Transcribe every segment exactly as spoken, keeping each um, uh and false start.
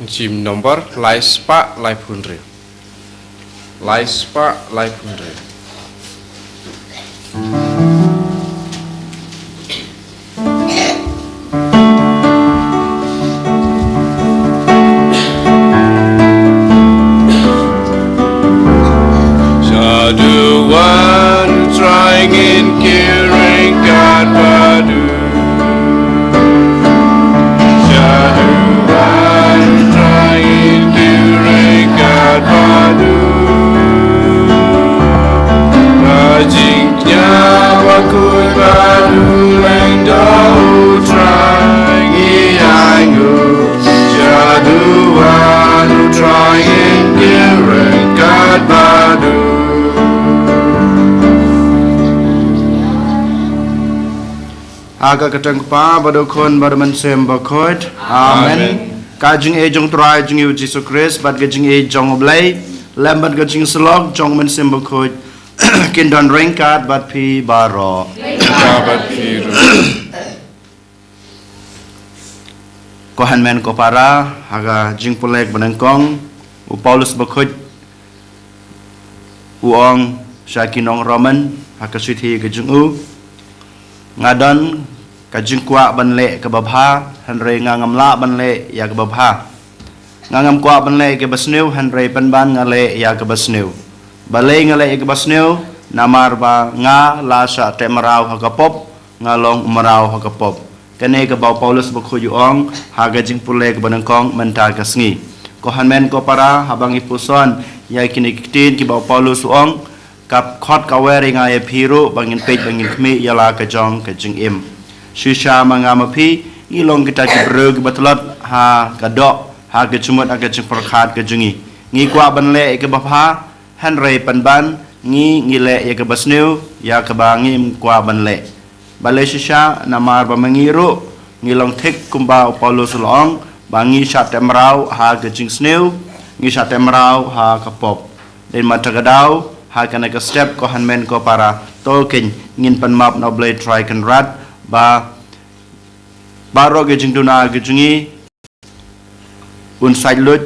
Jim number lai spah lai phew hynriew. Lai spah lai phew hynriew. Shaduan trying in kiring kat badu. Shaduan trying kiring kat badu. Rajing kya bakut badu leng dau trying i angu. Shaduan trying kiring kat badu. Ha ka kyrteng Kpa bad u Khun bad u Mynsiem Bakhuid. Amen. Amen. Ka jingïeit jong Trai jong ngi u Jisu Khrist bad ka jingïeit jong u Blei lem bad ka jingsyllok jong u Mynsiem Bakhuid kin don ryngkat bad phi baroh. Ka bad phi ruh. Ko hynmen ko para, ha ka jingpule kaba nyngkong, u Paulus Bakhuid u ong sha ki nong Roman, ha ka shithi ka jong u, nga don ka jingkwah ban leh kaba bha, hynrei nga ngam lah ban leh ïa kaba bha. Nga ngam kwah ban leh ïa kaba sniew, hynrei pynban nga leh ïa kaba sniew. Balei nga leh ïa kaba sniew? Namar ba nga la shah teh mraw ha ka pop, nga long u mraw ha ka pop. Kane kaba u Paulus Bakhuid u ong ha ka jingpule kaba nyngkong mynta ka sngi. Ko hynmen ko para, haba ngi puson ïa kine ki ktien kiba u Paulus u ong, ka khot ka wer ïa nga ïa phi ruh ba ngin peit ba ngin khmih ïa la ka jong ka jingim. Shisha ma nga ma phi ngi long kita ki briew kiba tlot ha ka doh, ha ka jingmut, ha ka jingpyrkhat ka jong ngi. Ngi kwah ban leh ïa kaba bha, hynrei pynban ngi ngi leh ïa kaba sniew, ïa kaba ngim kwah ban leh. Balei shisha? Namar ba ma ngi ruh ngi long thik kumba u Paulus u la ong ba ngi shah teh mraw ha ka jingsniew, ngi shah teh mraw ha ka pop. Dei mynta ka daw ha kane ka step ko hynmen ko para, to keiñ ngin pan map na u Blei Trai Kynrad ba baroh ka jingduna ka jong ngi un sait lut,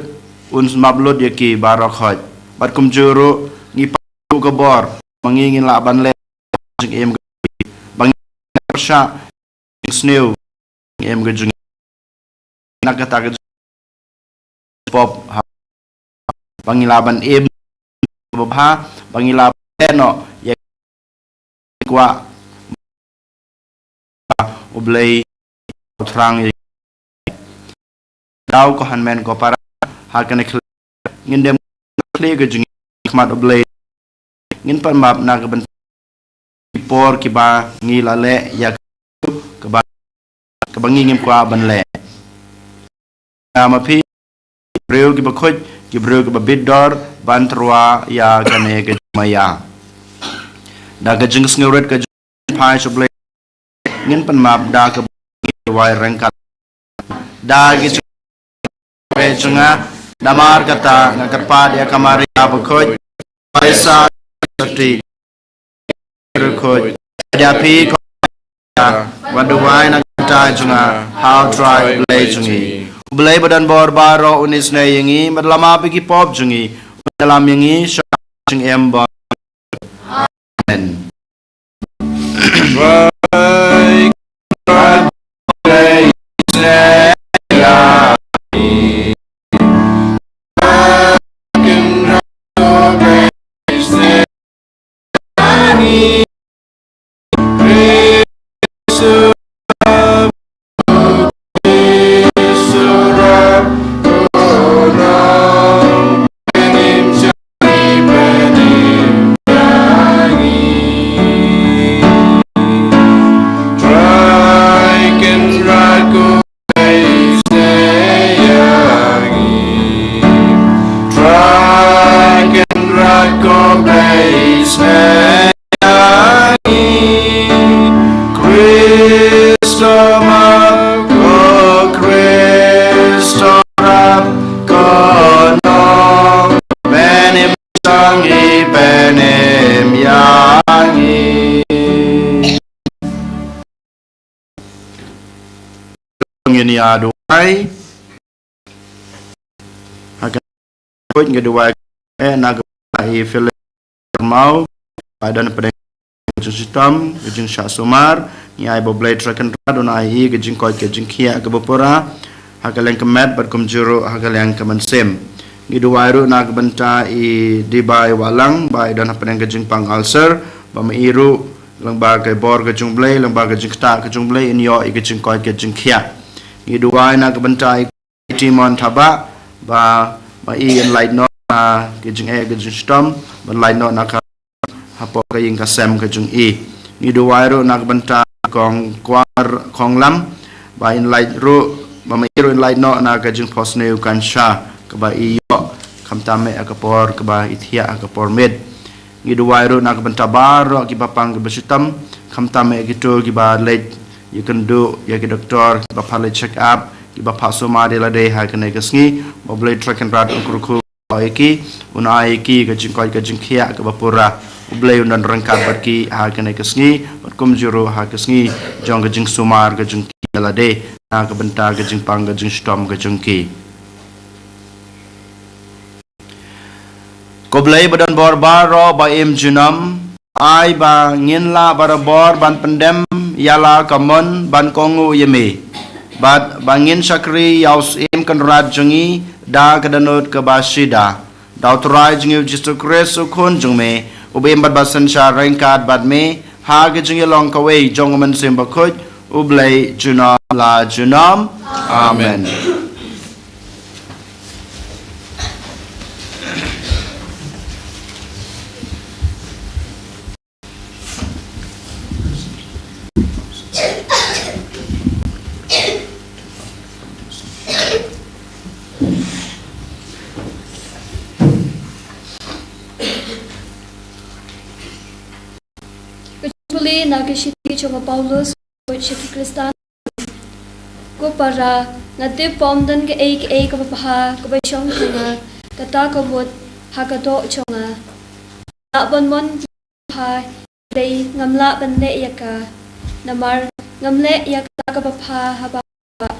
un map lut ïa ki baroh khoit. Bad kumjuh ruh ngi pan ka bor ma ngi ngin lah ban leh jingim, ba ngi pyrshah jingsniew jingim ka jong ngi. Na kata ka pop ha, ba ngi lah ban im ba bha, ba ngi lah ban leh noh ïa kwah u Blei u thrang ïa. Daw ko hynmen ko para, ha kane ka khlieh ngin dem khlieh ka jong ngi ha khmat u Blei. Ngin pan map na ka bynta ki por kiba ngi la leh ïa kaba, kaba ngi ngim kwah ban leh. Nga ma phi briew kiba khuid, ki briew kiba bit dor ban tyrwa ïa kane ka jingmaïa. Da ka jingsngewrit ka jong ngi phai sha u Blei, ngin pan map da kaba ngi wai ryngkat da ki jingpeit jong nga. Namar kata nga kyrpad ïa ka Maria bakhuid, Phaisa sati, bakhuid ïa phi, ba duwai na ka bynta jong nga ha u Trai u Blei jong ngi. U Blei ba don bor baroh un isynei ïa ngi, bad lama bad ki pop jong ngi, un ïalam ïa ngi sha ka jingim ba. Amen. Khrist, o Mab, ko Khrist, o Rab, ko nong, penim jong ngi, penim ïa ngi. Ngin ïa duwai. Bakhuid, ngi duwai eh na ka bynta i Philip Rmau, ba i don hapdeng ka jingshitom, ka jingshah sumar. Ngi ai ba U Blei Trai Kynrad un ai i ka jingkoit ka jingkhiah kaba pura ha ka liang ka met bad kumjuh ruh ha ka liang ka mynsiem. Ngi duwai ruh na ka bynta i Dibai Wahlang, ba i don hapdeng ka jingpang ulcer, ba ma i ruh lyngba ka bor ka jong U Blei, lyngba ka jingktah ka jong U Blei, in ïoh i ka jingkoit ka jingkhiah. Ngi duwai na ka bynta i Timon Thabah, ba ma i in lait noh na ka jingeh ka jingshitom, ban lait noh na ka hapoh ka ïing ka sem ka jong i. Ngi duwai ruh na ka bynta Kong Kwar Khonglam, ba in lait ruh, ba ma i ruh in lait noh na ka jingphohsniew cancer kaba i ïoh, khamtam eh ha ka por kaba i thiah ha ka por miet. Ngi duwai ruh na ka bynta baroh kiba pang kiba shitom, khamtam eh kito kiba leit ïakynduh ïa ki doktor, kiba phah leit check up, kiba phah sumar ïa lade ha kane ka sngi, ba U Blei Trai Kynrad un kyrkhu ïa ki, un ai ïa ki ka jingkoit ka jingkhiah kaba pura. U Blei un don ryngkat bad ki ha kane ka sngi, bad kumjuh ruh ha ka sngi jong ka jingsumar ka jong ki ïa lade, na ka bynta ka jingpang ka jingshitom ka jong ki. Ko Blei ba don bor baroh ba im junom, ai ba ngin lah barabor ban pyndem ïa la ka mon ban kohnguh ïa me, bad ba ngin shakri ïa u Syiem Kynrad jong ngi da ka dohnud kaba shida. Da U Trai jong ngi U Jisu Khrist U Khun jong me, uba im bad ba synshar ryngkat bad me ha ka jingïalong kawei jong U Mynsiem Bakhuid, U Blei junom la junom. Amen. Ka jingpule na ka shithi jong u Paulus sha ki Khristan. Ko para, nga tip ba ym don kaei kaei kaba bha kaba shong ha nga, kata ka mut ha ka doh jong nga. Nga lah ban mon ki bha, hynrei ngam lah ban leh ïa ka. Namar ngam leh ïa kata kaba bha haba nga kwah,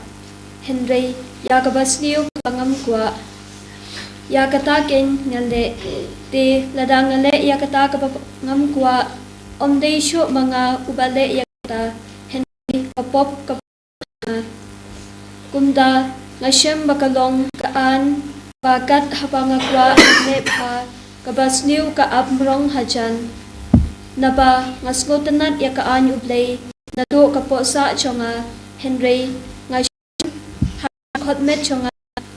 hynrei ïa kaba sniew kaba ngam kwah. Ïa kata keiñ nga leh. Te lada nga leh ïa kata kaba ngam kwah, ym dei shuh ma nga uba leh ïa kata, hynrei ka pop kaba Kumta nga shem ba ka long ka aiñ ba kat haba nga kwah ban leh bha, kaba sniew ka ap mrong hajan. Naba nga sngewtynnat ïa ka aiñ U Blei naduh ka pop sah jong nga, hynrei nga shem ha ka dkhot met jong nga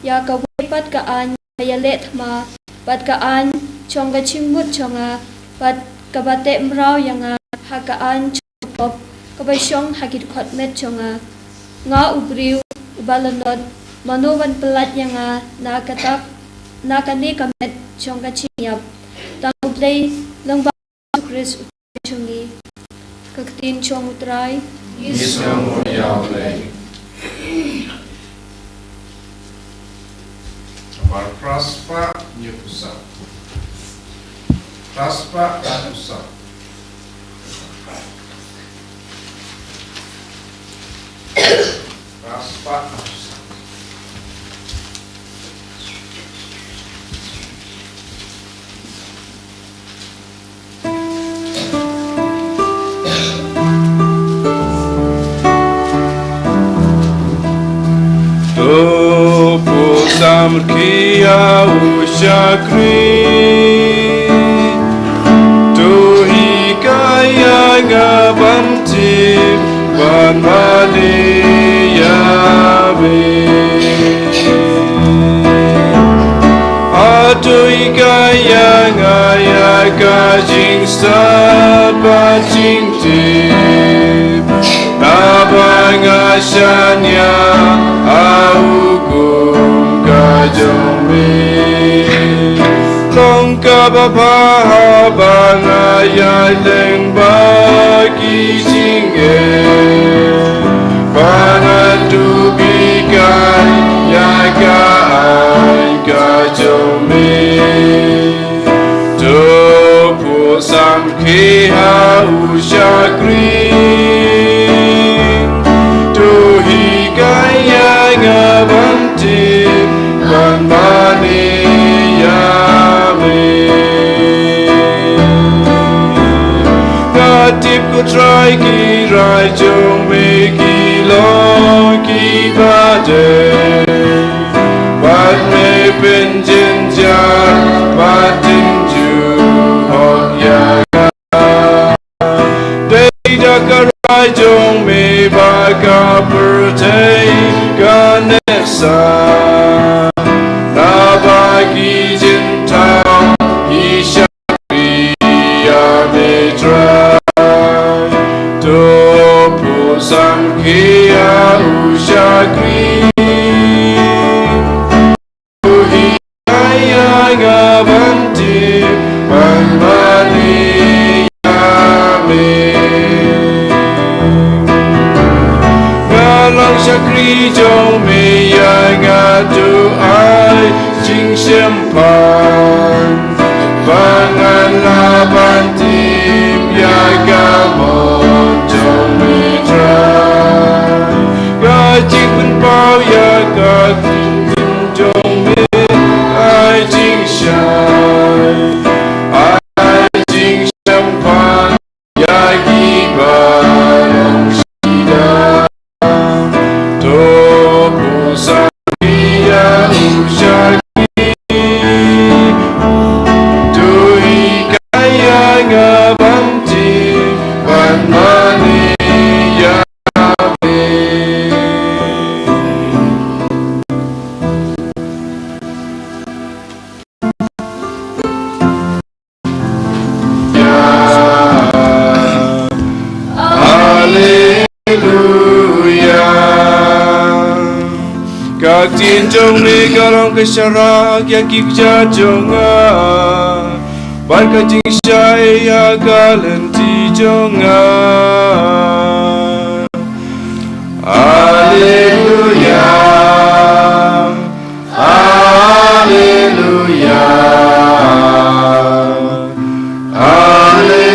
ïa kawei pat ka aiñ ba ïaleh thma bad ka aiñ jong ka jingmut jong nga, bad kaba teh mraw ïa nga ha ka aiñ jong ka pop kaba shong ha ki dkhot met jong nga. Nga u briew uba lanot, mano ban pyllait ïa nga na kata, na kane ka met jong ka jingïap? Tang U Blei lyngba Jisu Khrist U Trai jong ngi. Ka ktien jong U Trai. Ngi sngewnguh ïa U Blei. Namar phra spah hynñiew phew saw. Phra spah hynñiew phew saw. Phra spah hynñiew phew saw. To put samrkhie ïa u shakri. To hikai ïa nga ban tip ban mane ïa me. Hato hikai ïa nga ïa ka jingstad bad jingtip, naba nga shaniah ha hukum ka jong me. Long kaba bha haba nga ïaileng bad ki jingeh, ba ngan tup hikai ïa ka aiñ ka jong me. To put samrkhie ha u shakri. To hikai ïa nga ban tip ban mane ïa jong me ki long kiba dei, bad me pynjynjar bad tynjuh hok ïa nga. Dei da ka rai jong me ba ka pyrthei kan ïasa, naba ki jingthaw ki shakri ïa me Trai. To pynsamkhia u shakri. Ïa nga ban tip ban mane ïa me. Nga long shakri jong me, ïa nga to ai jingshemphang, ba ngan lah ban tip ïa ka mon jong me Trai. Ka jingpynpaw ïa ka ktien jong me, ai jingshai, ai jingshemphang ïa kiba long shisha. To pynsamkhia u shakri, to hikai ïa nga ban tip ban mane ïa me. Haleluya. Ka ktien jong me ka long ka sharak ïa ki kjat jong nga, bad ka jingshai ïa ka lynti jong nga. Haleluya. Haleluya. Haleluya.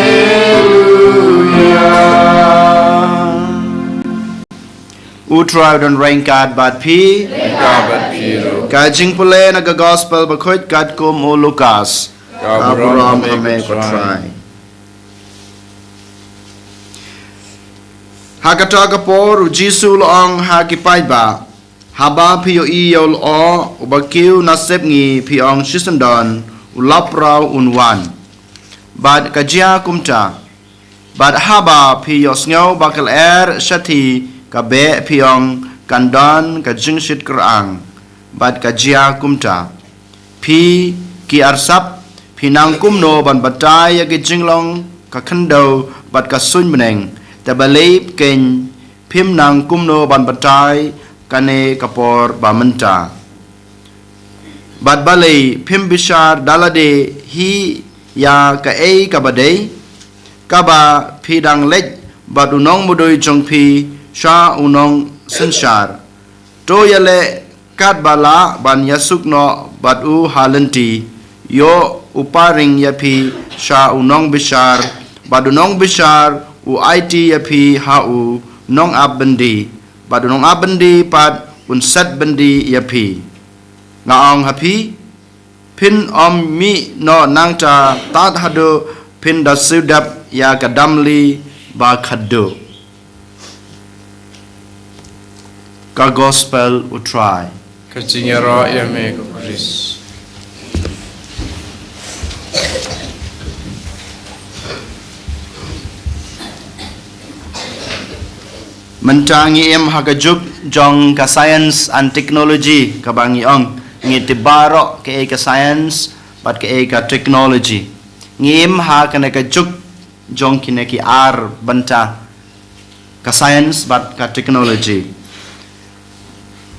U Trai u don ryngkat bad phi. Ryngkat bad phi ruh. Ka jingpule na ka Gospel Bakhuid katkum u Lukas. Ka burom ha me ko Trai. Ha kata ka por u Jisu u la ong ha ki paidbah, haba phi ïohi ïa u lyoh uba kiew na sepngi, phi ong shisyndon, u lapbraw un wan. Bad ka jia kumta. Bad haba phi ïohsngew ba ka lyer shathie ka beh, phi ong kan don ka jingshit kyrang. Bad ka jia kumta. Phi ki arsap, phi nang kumno ban batai ïa ki jinglong ka khyndew bad ka suiñ bneng, te balei phi keiñ phim nang kumno ban batai kane ka por ba mynta? Bad balei phim bishar da lade hi ïa kaei kaba dei, kaba phi dang leit bad u nongmudui jong phi sha u nongsynshar? To ïaleh katba lah ban ïasuk noh bad u ha lynti, ïoh u pharing ïa phi sha u nongbishar, bad u nongbishar u aiti ïa phi ha u nongap byndi, bad u nongap byndi pat un set byndi ïa phi. Nga ong ha phi, phin ym mih noh nangta tad haduh phin da siew dep ïa ka damli ba khatduh. Ka Gospel u Trai. Ka jingïaroh ïa me ko Khrist. Mynta ngi im ha ka juk jong ka science and technology, kaba ngi ong ngi tip baroh kaei ka science bad kaei ka technology. Ngi im ha kane ka juk jong kine ki ar bynta, ka science bad ka technology.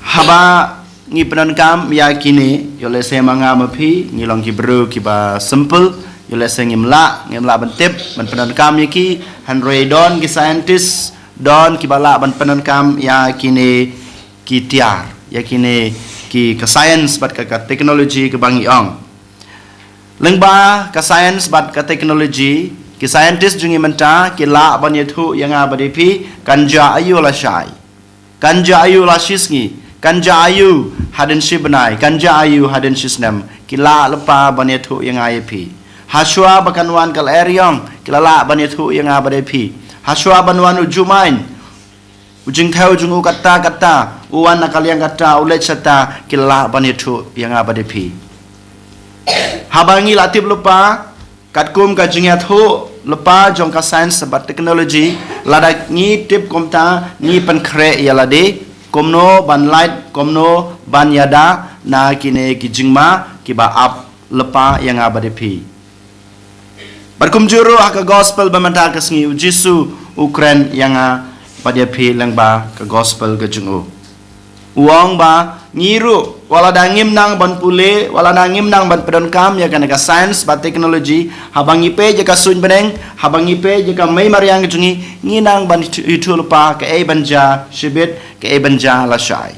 Haba ngi pyndonkam ïa kine, ïoh lehse ma nga ma phi ngi long ki briew kiba simple, ïoh lehse ngim lah, ngim lah ban tip ban pyndonkam ïa ki, hynrei don ki scientist, don kiba lah ban pyndonkam ïa kine ki tiar, ïa kine ki, ka science bad ka, ka technology kaba ngi ong. Lyngba ka science bad ka technology, ki scientist jong ngi mynta ki lah ban ïathuh ïa nga bad ïa phi kan jia aïu lashai, kan jia aïu lashisngi, kan jia aïu hadien shi bnai, kan jia aïu hadien shi snem. Ki lah lypa ban ïathuh ïa nga ïa phi. Hashwa ba kan wan ka lyer ïong, ki la lah ban ïathuh ïa nga bad ïa phi. Hashwa ban wan u Jumai, u jingthew jong u katta katta, u wan na ka liang katta, u leit shata, ki lah ban ïathuh ïa nga bad ïa phi. Haba ngi la tip lypa, katkum ka jingïathuhlypa jong ka science bad technology, lada ngi tip kumta, ngi pynkhreh ïa lade kumno ban lait, kumno ban ïada na kine ki jingma kiba ap lypa ïa nga bad ïa phi. Bad kumjuh ruh ha ka gospel ba mynta ka sngi, u Jisu u kren ïa nga bad ïa phi lyngba ka gospel ka jong u. U ong ba ngi ruh, wat lada ngim nang ban pule, wat lada ngim nang ban pyndonkam ïa kane ka science bad technology, haba ngi peit ïa ka suiñ bneng, haba ngi peit ïa ka mei mariang ka jong ngi, ngi nang ban ïathuh, ïathuhlypa kaei ban jia shibit, kaei ban jia lashai.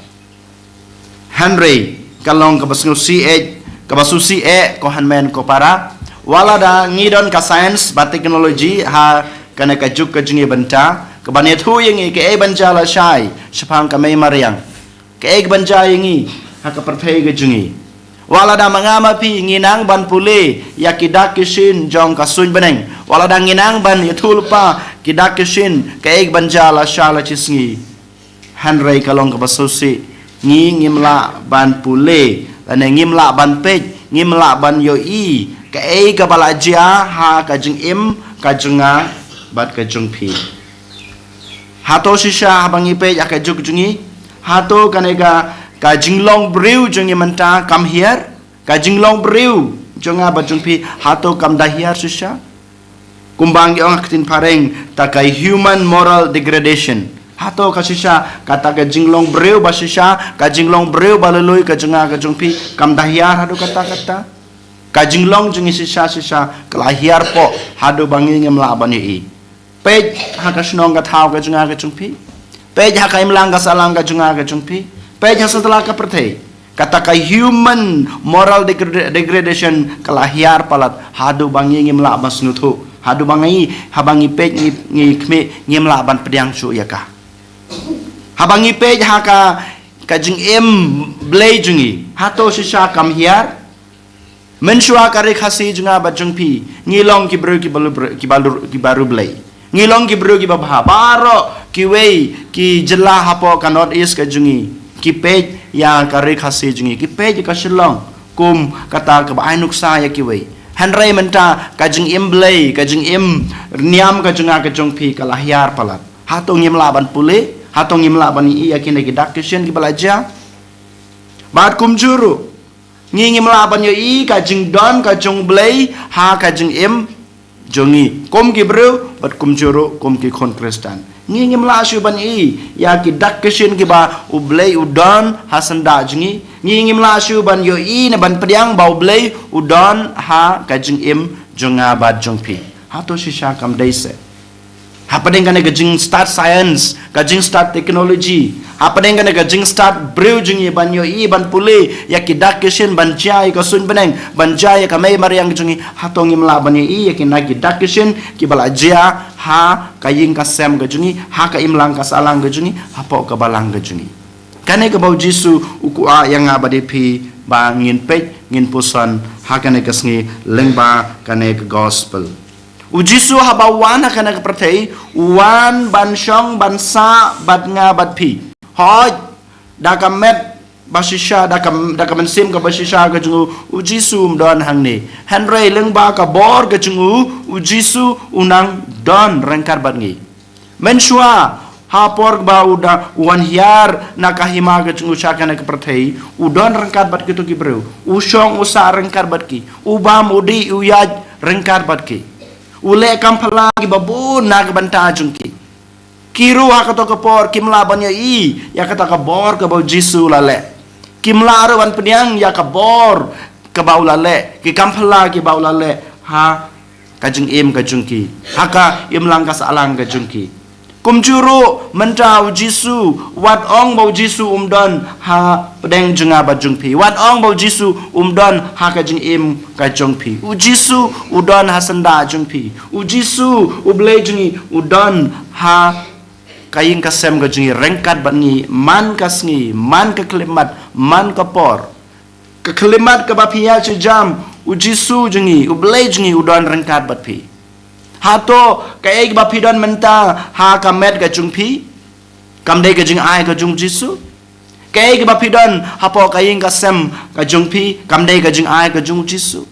Hynrei ka long kaba sngewsih eh, kaba sngewsih eh, ko hynmen ko para. Wat lada ngi don ka science bad technology ha kane ka juk ka jong ngi mynta, kaban ïathuh ïa ngi kaei ban jia lashai shaphang ka mei mariang, kaei kaban jia ïa ngi ha ka pyrthei ka jong ngi. Wat lada ma nga ma phi ngi nang ban pule ïa ki dak ki shin jong ka suiñ bneng, wat lada ngi nang ban ïathuhlypa ki dak ki shin kaei kaban jia lashai lashisngi. Hynrei ka long kaba sngewsih, ngi ngim lah ban pule, lane ngim lah ban peit, ngim lah ban ïohi kaei kaba la jia ha ka jingim ka jong nga bad ka jong phi. Hato shisha haba ngi peit ha ka juk jong ngi, hato kane ka, ka jinglong briew jong ngi mynta kam hiar? Ka jinglong briew jong nga bad jong phi, hato kam da hiar shisha? Kumba ngi ong ha ka ktien phareng, ta ka human moral degradation. Hato ka shisha, kata ka jinglong briew ba shisha, ka jinglong briew ba lui-lui ka jong nga ka jong phi, kam da hiar haduh katta katta? Ka jinglong jong ngi shisha shisha ka la hiar poh haduh ba ngi ngim lah ban ïohi. Peit ha ka shnong ka thaw ka jong nga ka jong phi. Peit ha ka imlang ka sahlang ka jong nga ka jong phi. Peit ha satlak ka pyrthei. Kata ka human moral degrad-, degradation ka la hiar palat haduh ba ngi ngim lah ban sngewthuh. Haduh ba ngi, haba ngi peit ngi, ngi khmih ngim lah ban pdiang shuh ïa ka. Haba ngi peit ha ka, ka jingim Blei jong ngi, hato shisha kam hiar? Mynshuwa ka Ri Khasi jong nga bad jong phi, ngi long ki briew kiba lu-, kiba lu-, kiba riewblei. Ngi long ki briew kiba bha. Baroh kiwei ki jylla hapoh ka North East ka jong ngi, ki peit ïa ka Ri Khasi jong ngi, ki peit ïa ka Shillong kum kata kaba ai nuksa ïa kiwei. Hynrei mynta ka jingim Blei, ka jingim niam ka jong nga ka jong phi ka la hiar palat. Hato ngim lah ban pule? Hato ngim lah ban ïohi ïa kine ki dak ki shin kiba la jia? Bad kumjuh ruh, ngi ngim lah ban ïohi ka jingdon ka jong u Blei ha ka jingim jong ngi kum ki briew, bad kumjuh ruh kum ki khun Khristan. Ngi ngim lah shuh ban ïohi ïa ki dak ki shin kiba u Blei u don ha syndah jong ngi. Ngi ngim lah shuh ban ïohi ne ban pdiang ba u Blei u don ha ka jingim jong nga bad jong phi. Hato shisha kam dei seh? Hapdeng kane ka jingstad science, ka jingstad technology, hapdeng kane ka jingstad briew jong ngi ban ïohi ban pule ïa ki dak ki shin, ban jia ïa ka suiñ bneng, ban jia ïa ka mei mariang jong ngi, hato ngim lah ban ïohi ïa kine ki dak ki shin kiba la jia ha ka ïing ka sem ka jong ngi, ha ka imlang ka sahlang ka jong ngi, hapoh ka balang ka jong ngi? Kane kaba u Jisu u kwah ïa nga bad ïa phi ba ngin peit, ngin puson ha kane ka sngi lyngba kane ka gospel. U Jisu haba u wan ha kane ka pyrthei, u wan ban shong ban sah bad nga bad phi. Hooid, da ka met ba shisha, da ka, da ka mynsiem kaba shisha ka jong u, u Jisu um don hangne. Hynrei lyngba ka bor ka jong u, u Jisu u nang don ryngkat bad ngi. Mynshuwa, ha por ba u da, u wan hiar na ka hima ka jong u sha kane ka pyrthei, u don ryngkat bad kito ki briew. U shong u sah ryngkat bad ki. U bam u dih u ïaid ryngkat bad ki. U leh kam phylla kiba bun na ka bynta jong ki. Ki ruh ha kato ka por kim lah ban ïohi ïa kata ka bor kaba u Jisu u la leh. Kim lah ruh ban pdiang ïa ka bor kaba u la leh, ki kam phylla kiba u la leh ha ka jingim ka jong ki, ha ka imlang ka sahlang ka jong ki. Kumjuh ruh mynta u Jisu, wat ong ba u Jisu um don hapdeng jong nga bad jong phi, wat ong ba u Jisu um don ha ka jingim ka jong phi. U Jisu u don ha syndah jong phi. U Jisu, u Blei jong ngi, u don ha ka ïing ka sem ka jong ngi ryngkat bad ngi man ka sngi, man ka khyllipmat, man ka por. Ka khyllipmat kaba phi ïaid sha jam, u Jisu jong ngi, u Blei jong ngi, u don ryngkat bad phi. Hato kaei kaba phi don mynta ha ka met ka jong phi, kam dei ka jingai ka jong U Jisu? Kaei kaba phi don hapoh ka ïing ka sem ka jong phi, kam dei ka jingai ka jong U Jisu?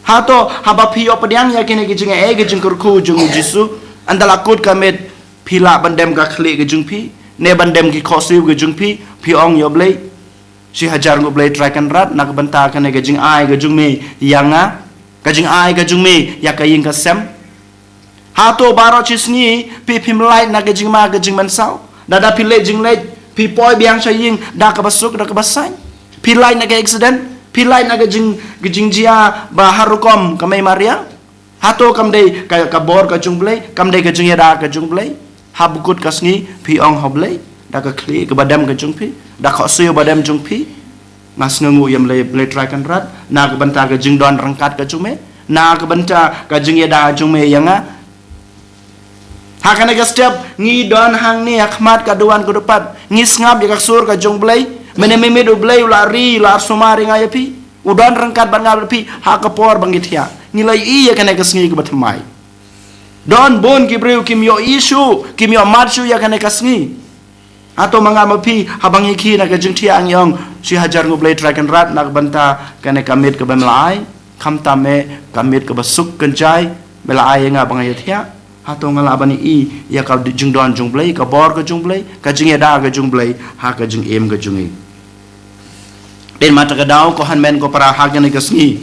Hato haba phi ïoh pdiang ïa kine ki jingai ka jingkyrkhu jong U Jisu, ynda la kut ka met, phi lah ban dem ka khlieh ka jong phi, ne ban dem ki khohsiew ka jong phi, phi ong, ïa Blei, shi hajar nguh Blei Trai Kynrad, na ka bynta kane ka jingai ka jong me ïa nga, ka jingai ka jong me ïa ka ïing ka sem. Hato baroh shi sngi phi, phim lait na ka jingma ka jingmynsaw? Da da phi leit jingleit, phi poi biang sha ïing da kaba suk da kaba saiñ. Phi lait na ka accident, phi lait na ka jing, ka jingjia ba har rukom ka mei mariang. Hato kam dei ka, ka bor ka jong U Blei, kam dei ka jingïada ka jong U Blei? Haba kut ka sngi phi ong, ha Blei, da ka khlieh kaba dem ka jong phi, da ka khohsiew ba dem jong phi, nga sngewnguh ïa me Blei, Blei Trai Kynrad, na ka bynta ka jingdon ryngkat ka jong me, na ka bynta ka jingïada jong me ïa nga. Ha kane ka step ngi don hangne ha khmat ka duwan ka dupat, ngi sngap ïa ka sur ka jong U Blei. Mynne mynmiet U Blei u la ri, u la arsumar ïa nga ïa phi, u don ryngkat bad nga bad phi ha ka por ba ngi thiah. Ngi la ïohi ïa kane ka sngi kaba thymmai. Don bun ki briew kim ïohi shuh, kim ïohmad shuh ïa kane ka sngi. Hato ma nga ma phi, haba ngi khie na ka jingthiah ngi ong, shi hajar nguh Blei Trai Kynrad, na ka bynta kane ka miet kaba me la ai, khamtam eh ka miet kaba suk kynjai me la ai ïa nga ba nga ïathiah? Hato nga lah ban ïohi ïa ka jingdon jong U Blei, ka bor ka jong U Blei, ka jingïada ka jong U Blei ha ka jingim ka jong ngi? Dei namar kata ka daw, ko hynmen ko para, ha kane ka sngi,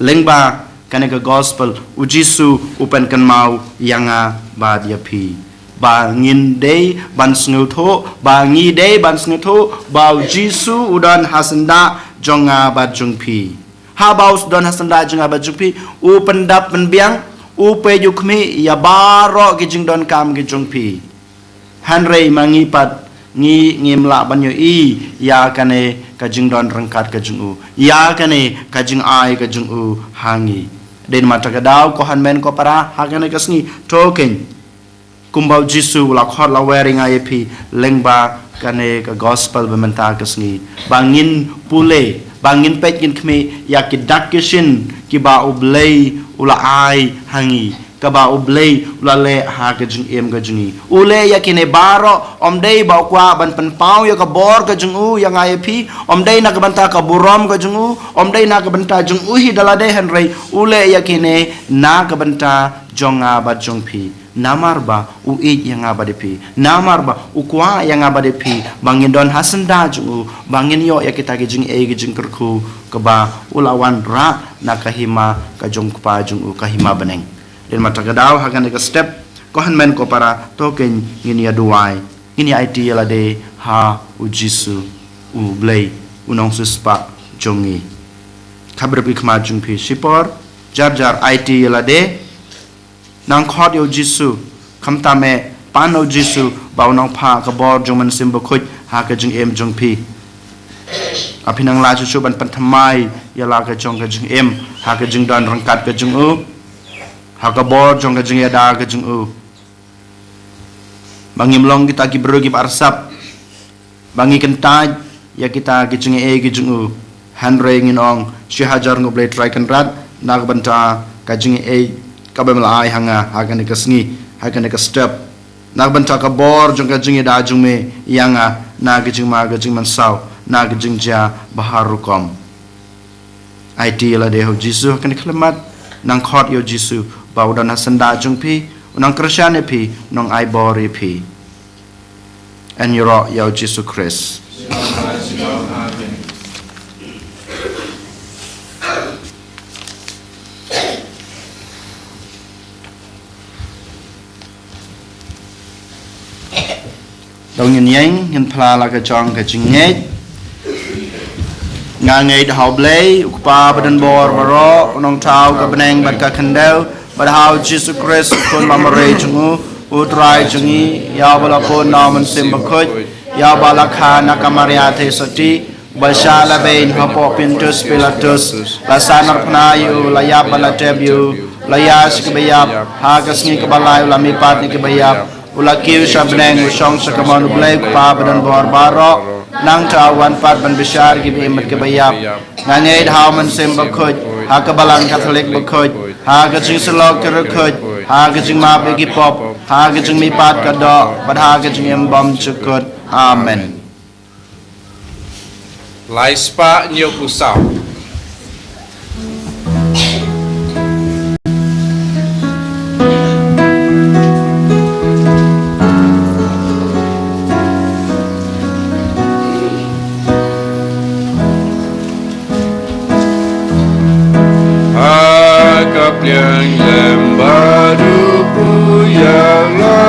lyngba kane ka gospel, U Jisu u pynkynmaw ïa nga bad ïa phi ba ngin dei ban sngewthuh, ba ngi dei ban sngewthuh ba U Jisu u don ha syndah jong nga bad jong phi. Haba u don ha syndah jong nga bad jong phi, u pyndap pynbiang, u peit, u khmih ïa baroh ki jingdonkam ki jong phi. Hynrei ma ngi pat, ngi ngim lah ban ïohi ïa kane ka jingdon ryngkat ka jong u, ïa kane ka jingai ka jong u ha ngi. Dei namar kata ka daw, ko hynmen ko para, ha kane ka sngi, to keiñ, kumba U Jisu u la khot la wer ïa nga ïa phi lyngba kane ka gospel ba mynta ka sngi, ba ngin pule, ba ngin peit, ngin khmih ïa ki dak ki shin kiba U Blei u la ai ha ngi, kaba U Blei u la leh ha ka jingim ka jong ngi. U leh ïa kine baroh, ym dei ba u kwah ban pynpaw ïa ka bor ka jong u ïa nga ïa phi, ym dei na ka bynta ka burom ka jong u, ym dei na ka bynta jong u hi da lade, hynrei u leh ïa kine na ka bynta jong nga bad jong phi. Namar ba u ïeit ïa nga bad ïa phi, namar ba u kwah ïa nga bad ïa phi ba ngin don ha syndah jong u, ba ngin ïoh ïa kita ki jingai ki jingkyrkhu kaba u la wanrah na ka hima ka jong u Kpa jong u, ka hima bneng. Dei namar kata ka daw, ha kane ka step, ko hynmen ko para, to keiñ ngin ïa duwai, ngin ïa aiti ïa lade ha U Jisu, U Blei, U Nongsiewspah jong ngi. Khapbrip ki khmat jong phi shipor, jar jar aiti ïa lade. Nang khot ïa U Jisu, khamtam eh pan ïa U Jisu ba u nang phah ka bor jong U Mynsiem Bakhuid ha ka jingim jong phi. Ba phin nang lah shuh shuh ban pynthymmai ïa la ka jong ka jingim ha ka jingdon ryngkat ka jong u, ha ka bor jong ka jingïada ka jong u. Ba ngim long kita ki briew kiba arsap, ba ngi kyntait ïa kita ki jingai ki jong u, hynrei ngin ong, shi hajar nguh Blei Trai Kynrad, na ka bynta ka jingai kaba me la ai ha nga ha kane ka sngi, ha kane ka step, na ka bynta ka bor jong ka jingïada jong me ïa nga, na ka jingma ka jingmynsaw, na ka jingjia ba har rukom. Aiti ïa lade ha U Jisu ha kane ka khyllipmat, nang khot ïa U Jisu ba u don ha syndah jong phi, u nang kyrshan ïa phi, u nang ai bor ïa phi. Yn ïaroh ïa U Jisu Khrist. To ngin ïeng, ngin phla la ka jong ka jingngeit. Nga ngeit ha U Blei, U Kpa badonbor baroh, U Nongthaw ka bneng bad ka khyndew, bad ha U Jisu Khrist, U Khun Bamar jong u, U Trai jong ngi, ïa uba la pun na U Mynsiem Bakhuid, ïa uba la kha na ka Maria Theisotti, uba shah lehbeiñ hapoh Pontius Pilatus, la sahnarphna ïa u, la ïap bad la tep ïa u, la ïaid sha kiba ïap, ha ka sngi kaba lai u la mihpat na kiba ïap, u la kiew sha bneng, u shong sha kamon U Blei U Kpa badonbor baroh, nangta u wan pat ban bishar kiba im bad kiba ïap. Nga ngeit ha U Mynsiem Bakhuid, ha ka Balang Katholik bakhuid, ha ka jingsyllok ki riewkhuid, ha ka jingmap ïa ki pop, ha ka jingmihpat ka doh, bad ha ka jingim bymjukut. Amen. Lai spah hynñiew phew saw. Ha ka pliang lem baroh pu ïa la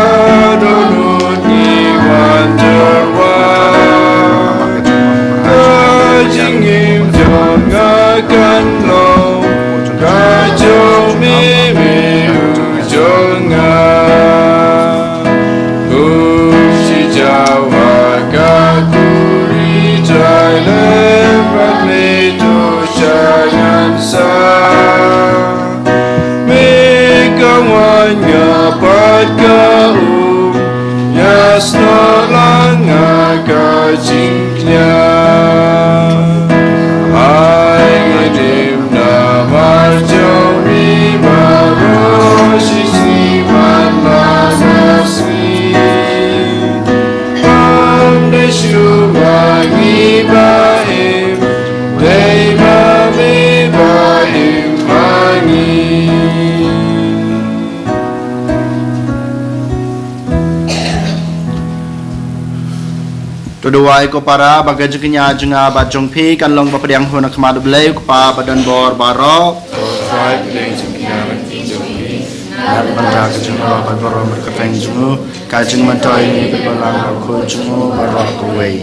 dohnud ngi wan tyrwa. Ka jingim jong nga kan long ka jong me, me u jong nga. Kum shi jaw ha ka khuri Trai lem bad me to sha ngan sa. Me ka wan nga pat ka um, ïa snoh lang nga ka jingkñia. Ai ngi dim namar jong mi baroh shi sngi man la nga sngi. Bym dei shuh ma ngi ba im, dei ma me ba im ma ngi. To duwai ko para, ba ka jingkñia jong nga bad jong phi kan long ba pdiang hun ha khmat U Blei U Kpa ba don bor baroh. Bad mynta ka jingïarap bad baroh bad ka peng jong u, ka jingmyntoi ngi pynpaw lang ha khun jong u baroh kawei.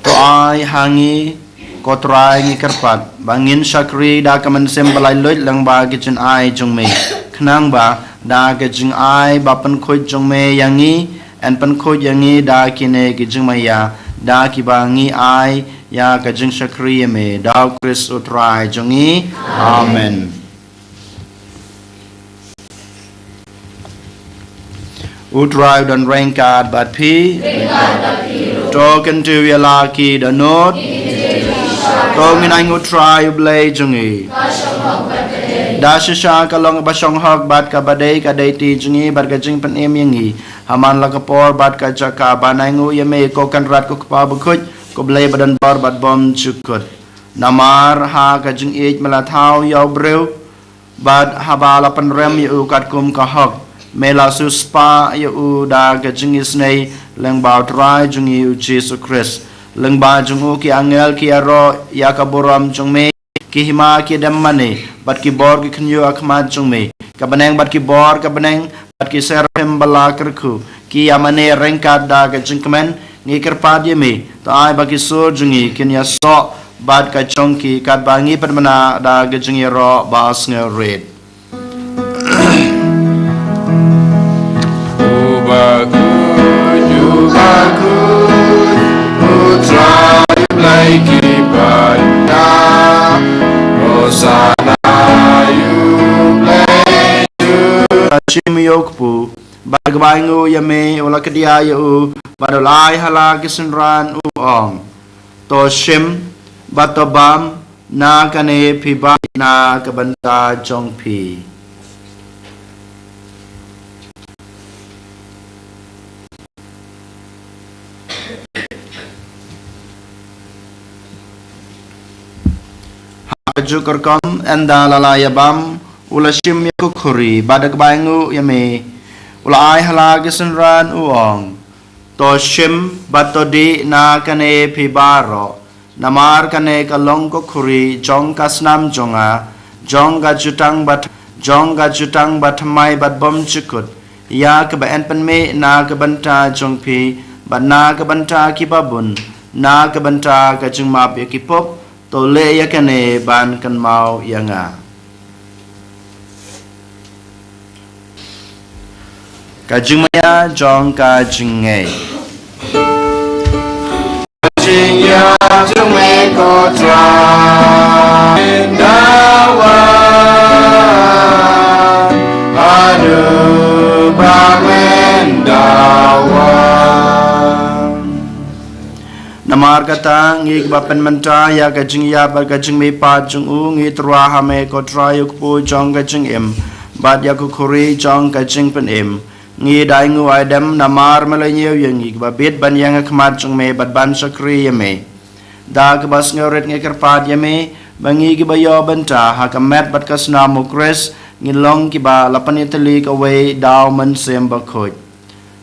To ai ha ngi, ko Trai, ngi kyrpad ba ngin shakri da ka mynsiem ba laitluid lyngba ki jingai jong me, khnang ba da ka jingai ba pynkhuid jong me ïa ngi, yn pynkhuid ïa ngi da kine ki jingmaïa, da kiba ngi ai ïa ka jingshakri ïa me, da U Khrist U Trai jong ngi. Amen. U Trai u don ryngkat bad phi. To kyntiew ïa la ki dohnud. To ngin ai ha U Trai U Blei jong ngi. Da shisha ka long kaba shong hok bad kaba dei ka dei ti jong ngi bad ka jingpynim ïa ngi ha man la ka por bad ka jaka, ban ai nguh ïa me ko Kynrad ko Kpa Bakhuid, ko Blei ba don bor bad bymjukut. Namar ha ka jingïeit me la thaw ïa u briew, bad haba la pynrem ïa u katkum ka hok, me la siewspah ïa u da ka jingisynei lyngba U Trai jong ngi U Jisu Khrist. Lyngba jong u ki angel ki ïaroh ïa ka burom jong me, ki hima ki dem mane, bad ki bor ki khynñiuh ha khmat jong me. Ka bneng bad ki bor ka bneng, bad ki seraphim ba la kyrkhu, ki ïa mane ryngkat da ka jingkmen. Ngi kyrpad ïa me, to ai ba ki sur jong ngi kin ïasoh bad ka jong ki, katba ngi pynbna da ka jingïaroh ba sngewrit. Uba khuid, uba khuid, U Trai Blei ki paidbah. Hosana ïa U Blei. Ka shim ïa u kpu, bad kaba ainguh ïa me u la kdiah ïa u, bad u la ai ha la ki synran u ong. To shim, bad to bam, na kane phi bam na ka bynta jong phi. Ha kajuh ka rukom, ynda la la ïa bam, u la shim ïa ka khuri, bad da kaba ainguh ïa me, u la ai ha la ki synran u ong. To shim, bad to dih na kane phi baroh, namar kane ka long ka khuri jong ka snam jong nga, jong ka jutang ba, jong ka jutang bathymmai bad bymjukut, ïa kaba yn pynmih na ka bynta jong phi, bad na ka bynta kiba bun, na ka bynta ka jingmap ïa ki pop. To leh ïa kane ban kynmaw ïa nga. Ka jingmaïa jong ka jingngeit. Ka jingïap jong me ko Trai. Dawa, haduh ba men dawa. Namar kata ngi kiba pynmynta ïa ka jingïap bad ka jingmihpat jong u, ngi tyrwa ha me ko Trai u kpu jong ka jingim, bad ïa ka khuri jong ka jingpynim. Ngi da ainguh aidem namar me la ñiew ïa ngi kiba bit ban ïeng ha khmat jong me bad ban shakri ïa me. Da kaba sngewrit ngi kyrpad ïa me ba ngi kiba ïoh bynta ha ka met bad ka snam u Khrist ngin long kiba la pynïatylli kawei da u Mynsiem Bakhuid.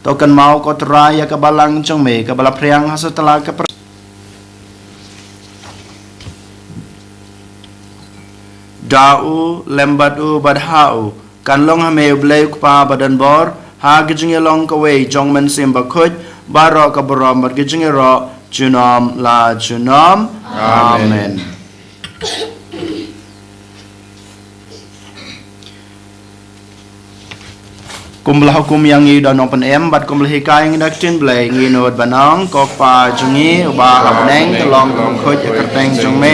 To kynmaw ko Trai ïa ka balang jong me kaba la phriang ha satlak ka pyrthei. Da u lem bad u bad ha u kan long ha me u Blei u Kpa ba don bor, ha ka jingïalong kawei jong Mynsiem Bakhuid, baroh ka burom bad ka jingïaroh junom la junom. Amen. Amen. Kumba la hukum ïa ngi da u nongpynim bad kumba la hikai ïa ngi da ka ktien Blei, ngi nud ban ong: Ko Kpa jong ngi uba ha bneng, ka long ka bakhuid ïa ka kyrteng jong me.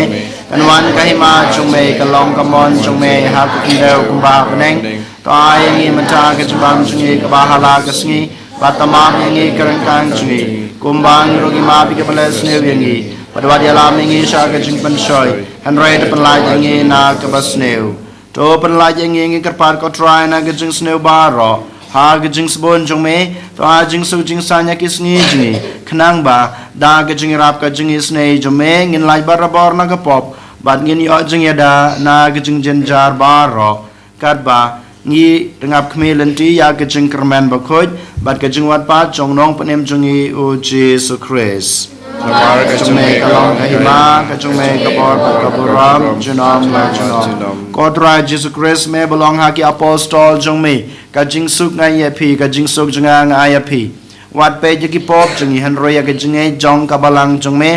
Kan wan ka hima jong me, ka long ka mon jong me ha ka khyndew kumba ha bneng. To ai ïa ngi mynta ka jingbam jong ngi kaba ha la ka sngi, bad to map ïa ngi ka ryngkang jong ngi, kumba ngi ruh ngi map ïa kiba leh sniew ïa ngi. Bad wat ïalam ïa ngi sha ka jingpynshoi, hynrei to pynlait ïa ngi na kaba sniew. To pynlait ïa ngi, ngi kyrpad ko Trai, na ka jingsniew baroh ha ka jingsbun jong me. To ai jingsuk jingsaiñ ïa ki sngi jong ngi, khnang ba da ka jingïarap ka jingisynei jong me ngin lait barabor na ka pop bad ngin ïoh jingïada na ka jingjynjar baroh. Katba ngi dang ap khmih lynti ïa ka jingkyrmen bakhuid bad ka jingwad pat jong u nongpynim jong ngi u Jisu Khrist. Namar ka jong me ka long ka hima, ka jong me ka bor bad ka burom junom la junom. Ko Trai Jisu Khrist, me ba la ong ha ki apostol jong me: Ka jingsuk nga ai ïa phi, ka jingsuk jong nga nga ai ïa phi. Wat peit ïa ki pop jong ngi, hynrei ïa ka jingngeit jong ka balang jong me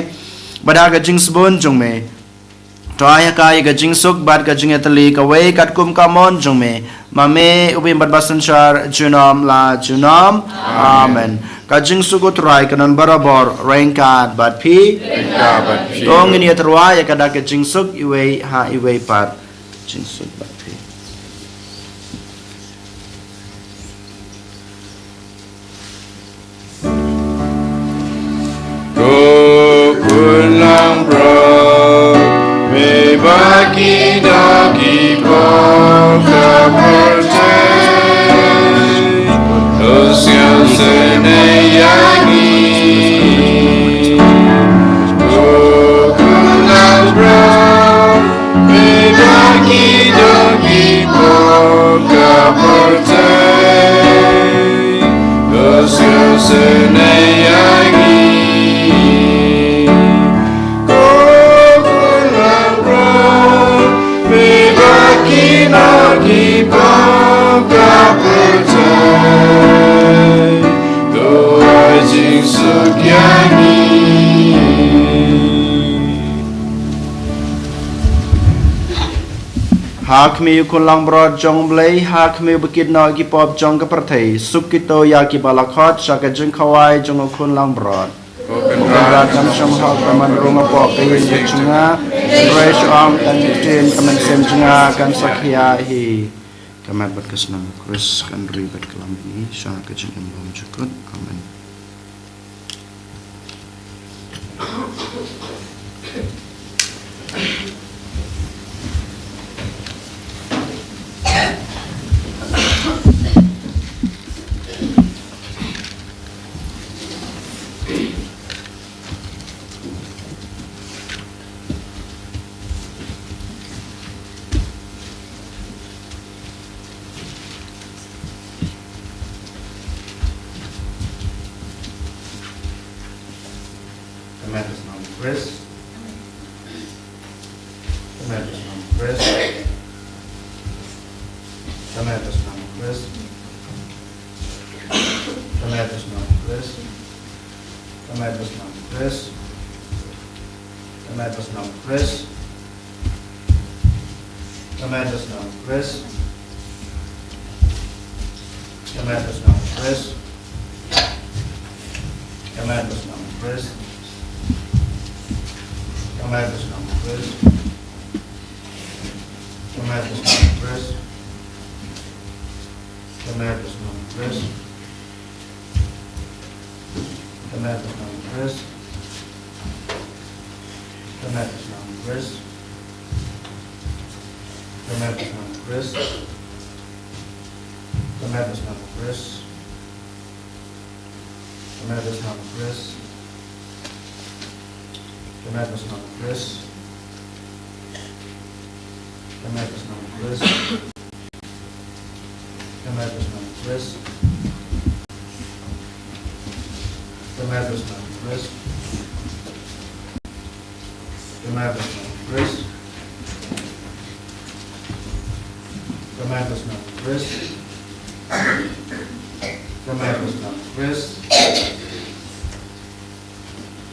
bad ha ka jingsbun jong me to ai ha ka ïa ka jingsuk bad ka jingïatylli kawei katkum ka mon jong me, ma me u bym bad ba synshar junom la junom. Amen. Amen. Ka jingsuk u Trai kan don barabor ryngkat bad phi. Ryngkat bad phi. To ngin ïatyrwa ïa ka da ka jingsuk iwei ha iwei pat. Jingsuk bad phi. Ko khun langbrot, me ba ki doh ki pop ka pyrthei, to sngewsynei ïa ngi. Ko khun langbrot, me ba ki doh ki pop ka pyrthei, to sngewsynei ïa ngi. Ko khun langbrot, me ba ki doh ki pop ka pyrthei, to ai jingsuk ïa ngi. Ha khmih u khun langbrot jong u Blei, ha khmih u ba kit noh ïa ki pop jong ka pyrthei, suk kito ïa kiba la khot sha ka jingkhawai jong u khun langbrot. Ko Kynrad, kam shym hok ba men rung hapoh ka ïing jong nga, hynrei shu ong tang ktien, ka mynsiem jong nga kan sa khia hi. Ka met bad ka snam u Khrist kan ri bad kylla bad ngi sha ka jingim bymjukut. Amen. Ka met bad ka snam u Khrist. Ka met bad ka snam u Khrist. Ka met bad ka snam u Khrist. Ka met bad ka snam u Khrist. Ka met bad ka snam u Khrist. Ka met bad ka snam u Khrist. Ka met bad ka snam u Khrist. Ka met bad ka snam u Khrist. Ka met bad ka snam u Khrist. Ka met bad ka snam u Khrist. Ka met bad ka snam u Khrist. Ka met bad ka snam u Khrist. Ka met bad ka snam u Khrist. Ka met bad ka snam u Khrist. Ka met bad ka snam u Khrist. Ka met bad snem u Khrist. Ka met bad snem u Khrist. Ka met bad snem u Khrist. Ka met bad snem u Khrist. Ka met bad snem u Khrist. Ka met bad snem u Khrist. Ka met bad snem u Khrist. Ka met bad snem u Khrist. Ka met bad snem u Khrist.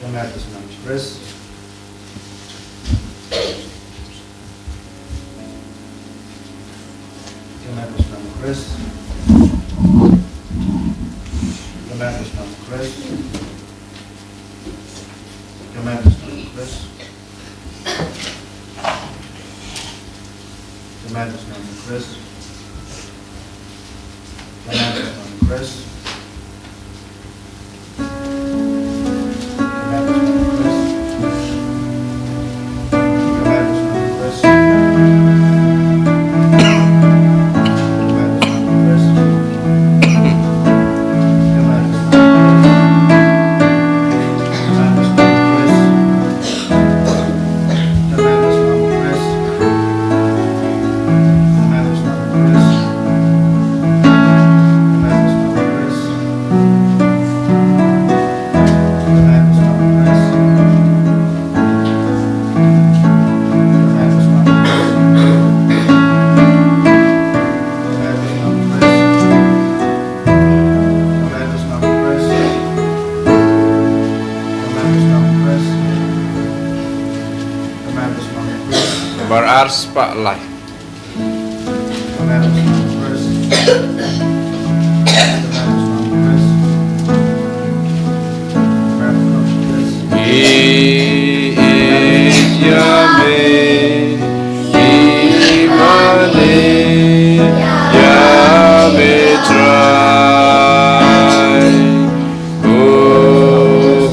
Ka met bad snem u Khrist. Ka met bad snem u Khrist. Ka met bad snem u Khrist. Ka met bad snem u Khrist. Ka met bad snem u Khrist. Ka met bad snem u Khrist. Nambar ar spah lai. Ïeit ïa me, i mane ïa me Trai. U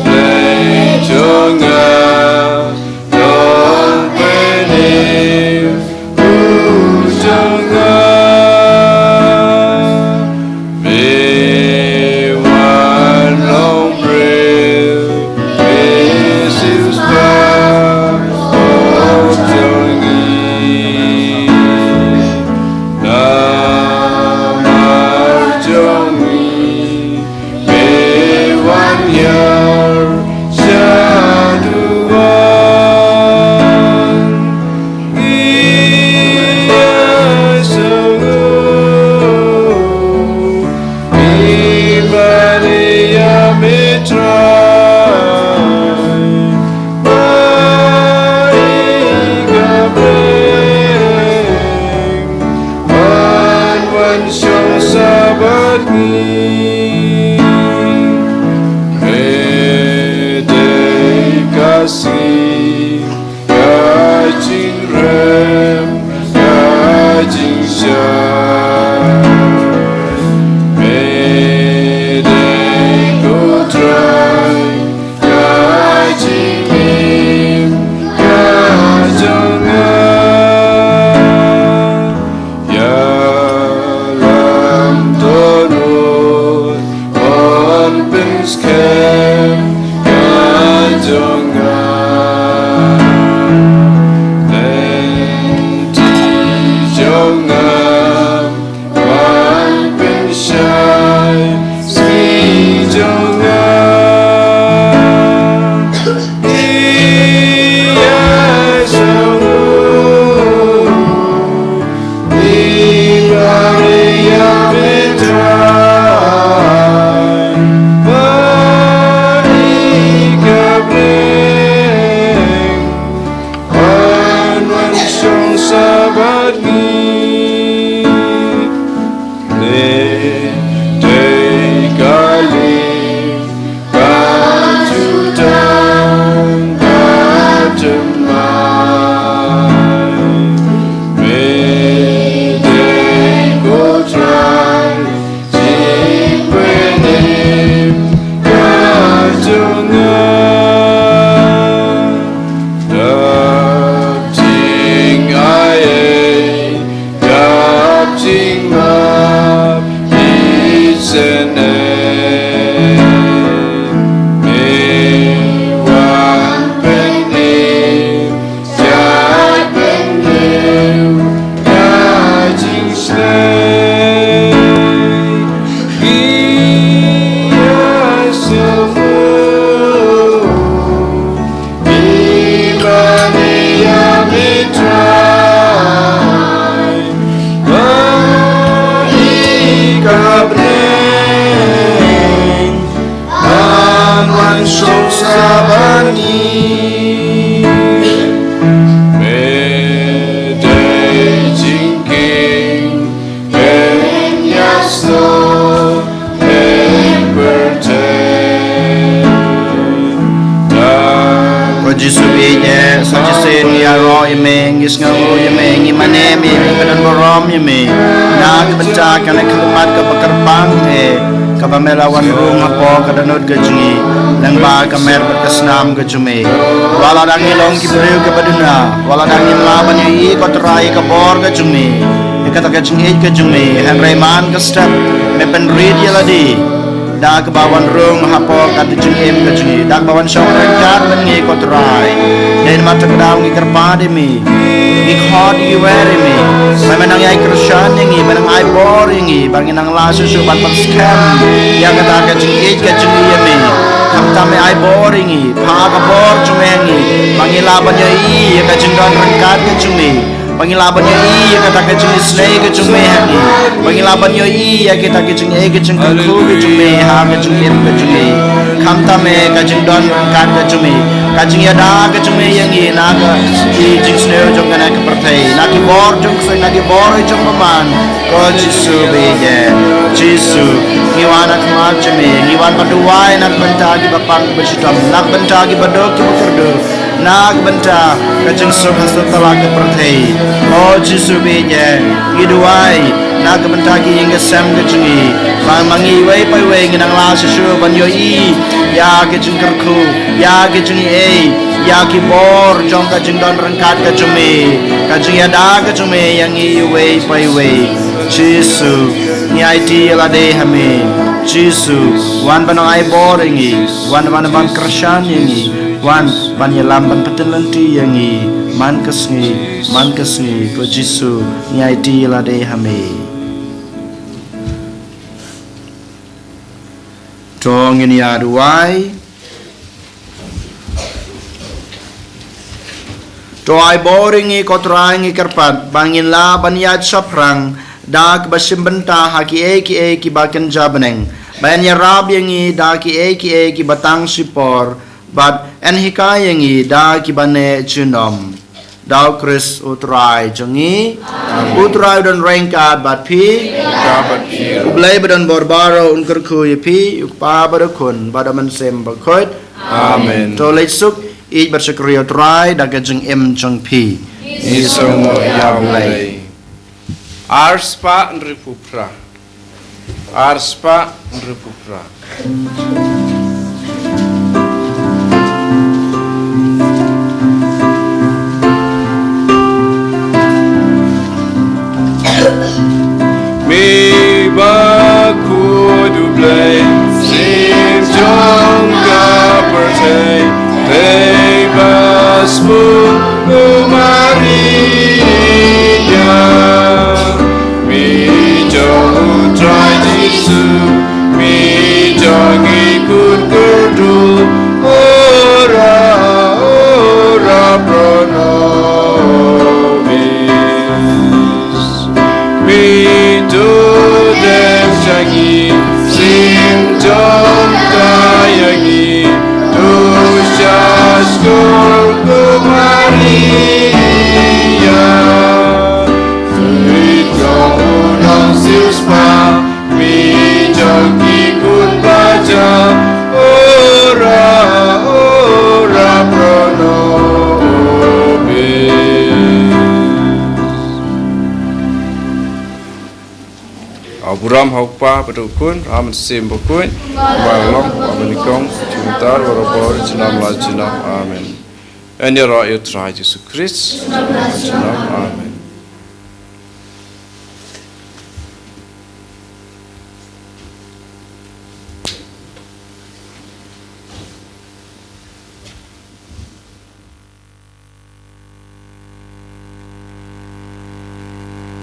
Blei jong nga, long bynta u jong nga. Me wan long briew, me shisha u jong ngi. Namar jong ngi, me wan hiar sha duwan. Ngi ïa sngewthuh, ngi mane ïa me Trai, ba i ka bneng ban wan shong sha bad ngi. Me dei ka sngi, ka jingrem, ka jingshai. Me dei ko Trai, ka jingim ka jong nga. Ïalam don u Ïa, sa shisien ngi ïaroh ïa me, ngi sngewnguh ïa me, ngi mane ïa me, ngi don burom ïa me. Na ka bynta kane ka khlieh mat kaba kyrpang eh, kaba me la wan rung hapoh ka dohnud ka jong ngi, lyngba ka met bad ka snam ka jong me. Wat la dang ngi long ki briew kiba duna, wat la dang ngim lah ban ïohi ko Trai ïa ka bor ka jong me, ïa kata ka jingïeit ka jong me, hynrei man ka step me pynrit ïa lade da kaba wan rung hapoh ka jingim ka jong ngi, da kaba wan shong ryngkat bad ngi ko Trai. Dei namar kata ka daw ngi kyrpad ïa me, ngi khot ngi wer ïa me, ba me nang ïai kyrshan ïa ngi, me nang ai bor ïa ngi, ba ngin nang lah shuh shuh ban pynskhem ïa kata ka jingïeit ka jong ngi ïa me. Khamtam me ai bor ïa ngi, phah ka bor jong me ha ngi, ba ngi lah ban ïohi ïa ka jingdon ryngkat ka jong me, ba ngi lah ban ïohi ïa kata ka jingisynei ka jong me ha ngi, ba ngi lah ban ïohi ïa kata ka jingïeit ka jingkyrkhu ka jong me ha ka jingim ka jong ngi. Khamtam eh ka jingdon ryngkat ka jong me, ka jingïada ka jong me ïa ngi na ka ki jingsniew jong kane ka pyrthei, na ki bor jong ka seng, na ki bor jong ka man. Ko Jisu ba ïeit, Jisu, ngi wan ha khmat jong me, ngi wan ban duwai na ka bynta kiba pang ba shitom, na ka bynta kiba duk kiba kyrduh, na ka bynta ka jingsuk ha satlak ka pyrthei. O Jisu ba ïeit, ngi duwai na ka bynta ki ïing ki sem ka jong ngi, ba ma ngi iwei pa iwei ngin nang lah shuh shuh ban ïohi ïa ka jingkyrkhu, ïa ka jingïeit, ïa ki bor jong ka jingdon ryngkat ka jong me, ka jingïada ka jong me ïa ngi iwei pa iwei. Jisu, ngi aiti ïa lade ha me. Jisu, wan ban ai bor ïa ngi, wan ban ban kyrshan ïa ngi, wan ban ïalam ban pyntip lynti ïa ngi man ka sngi, man ka sngi. Ko Jisu, ngi aiti ïa lade ha me. To ngin ïa duwai. To ai bor ïa ngi ko Trai, ngi kyrpad ba ngin lah ban ïaid shaphrang da kaba shim bynta ha kiei kiei kiba kynja bneng, ba yn ïarap ïa ngi da kiei kiei kiba tang shipor, bad yn hikai ïa ngi da kiba neh junom. Da U Khrist U Trai jong ngi. Amen. U Trai u don ryngkat bad phi. Ryngkat bad phi. U Blei ba don bor baroh un kyrkhu ïa phi, U Kpa bad U Khun bad U Mynsiem Bakhuid. Amen. To leit suk, ïeit bad shakri ïa U Trai da ka jingim jong phi. Ngi sngewnguh ïa U Blei. Ar spah hynriewphew phra. Ar spah hynriewphew phra. Me bakhuid U Blei, sien jong ka pyrthei, dei ba sbun u Maria. Me jong U Trai Jisu, me jong ngi khun kyrduh, ora, ora pro nobis. Me to deng sha ngi, sien jong ka ïa ngi, to sha skor ko Maria. Sweet ko u nongsiewspah, me jong ki khun bajam, ora, ora pro nobis. Burom ha U Kpa bad U Khun, U Mynsiem Bakhuid, kumba long, kumba nyngkong, jingmynta, barabor, junom la junom. Amen. Yn ïaroh ïa U Trai Jisu Khrist. Junom. Amen.